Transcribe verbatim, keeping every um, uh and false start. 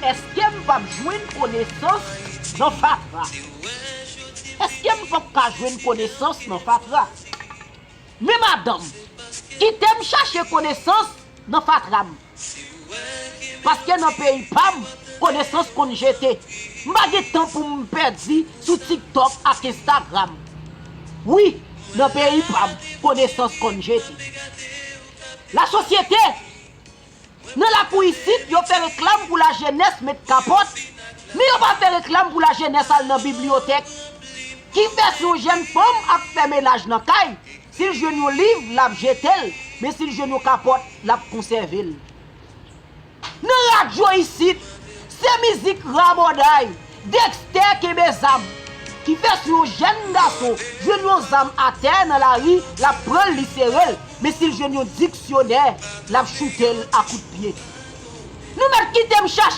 Èske m p ap jwenn konesans nan fatra? Èske m p ap ka jwenn konesans nan fatra? Men madanm, kite m chache konesans nan fatra m. Paske nan peyi pa m, konesans konn jete. M pa gen tan pou m pèdi sou TikTok ak Instagram. Wi, nan peyi pa m, konesans konn jete. Lasosyete, nan lakou isit, yo fè reklam pou lajenès met kapòt, men yo pa fè reklam pou lajenès al nan bibliyotèk. Kifè si yon jèn fanm ap fè menaj nan kay, si l jwenn yon liv, l ap jete l, men si l jwenn yon kapòt, l ap konsève l. Nan radyo isit, se mizik rabòday, Dexter kenbe zam. Kifè si yon jèn gason jwenn yon zam atè nan lari, l ap pran l, li sere l, men si l jwenn yon diksyonè, l ap choute l a kout pye. Nou mèt kite m chache